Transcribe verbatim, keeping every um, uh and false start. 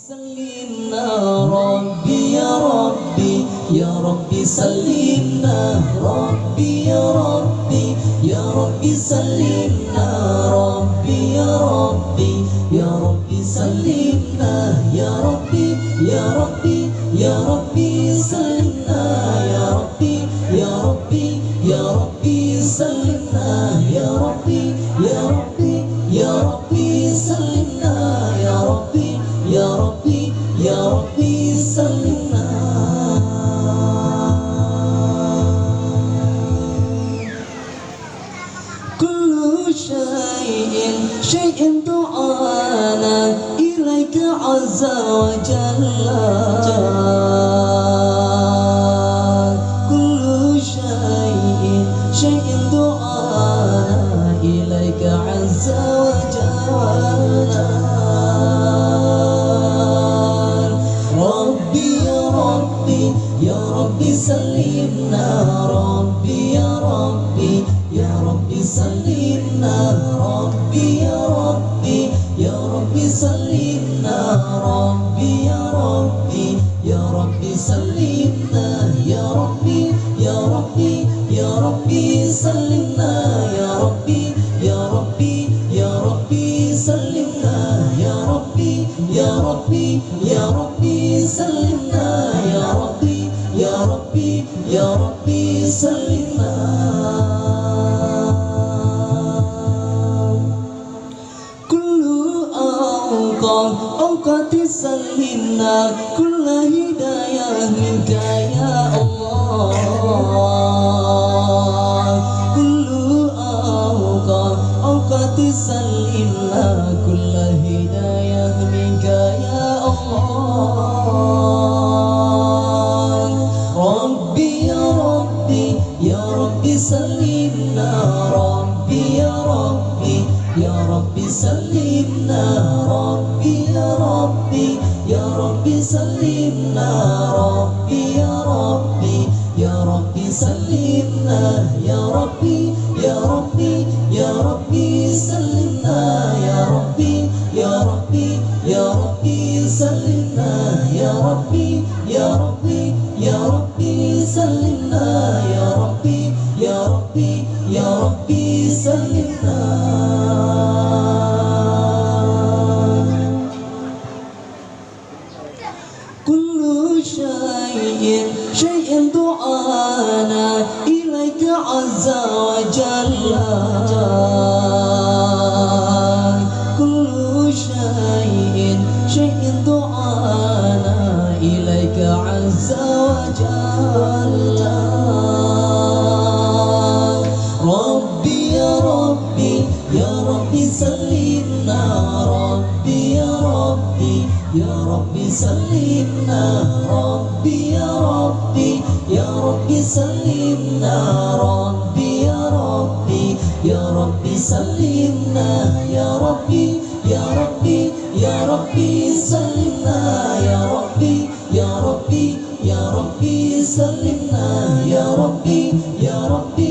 سلمنا ربي يا ربي، يا ربي سلمنا ربي يا ربي، يا ربي سلمنا ربي يا ربي، يا ربي سلمنا يا ربي، يا ربي، يا ربي سلمنا يا ربي، يا ربي، يا ربي سلمنا يا ربي، يا ربي، يا ربي سلمنا يا ربي، يا ربي، يا ربي سلمنا. كل شيء، شيء دعانا إليك عز وجل. كل شيء، شيء دعانا إليك عز وجل. ربي يا ربي، يا ربي سلمنا، ربي يا ربي، يا ربي سلمنا، ربي يا ربي، يا ربي سلمنا، ربي يا ربي، يا ربي سلمنا، يا ربي، يا ربي، يا ربي سلمنا، يا ربي، يا ربي، يا ربي سلمنا، يا ربي، يا ربي، يا ربي سلمنا، يا ربي، يا ربي، يا ربي سلمنا. كل أوقات، أوقات سلمنا، كل هداية منك يا الله. كل أوقات، أوقات سلمنا، كل هداية منك يا الله. ربي يا ربي، يا ربي سلمنا، ربي يا ربي، يا ربي سلمنا، ربي يا ربي، يا ربي سلمنا، ربي يا ربي، يا ربي سلمنا، يا ربي، يا ربي، يا ربي سلمنا، يا ربي، يا ربي، يا ربي سلمنا، يا ربي، يا ربي، يا ربي سلمنا، يا ربي، يا ربي، يا ربي سلمنا. كل شيء، شيء دعانا إليك عز وجل. كل شيء، شيء دعانا إليك عز وجل. ربي يا ربي، يا ربي سلمنا، ربي يا ربي، يا ربي سلمنا، ربي يا ربي، يا ربي سلمنا، ربي يا ربي، يا ربي سلمنا، يا ربي، يا ربي، يا ربي سلمنا، يا ربي، يا ربي، يا ربي سلمنا، يا ربي، يا ربي.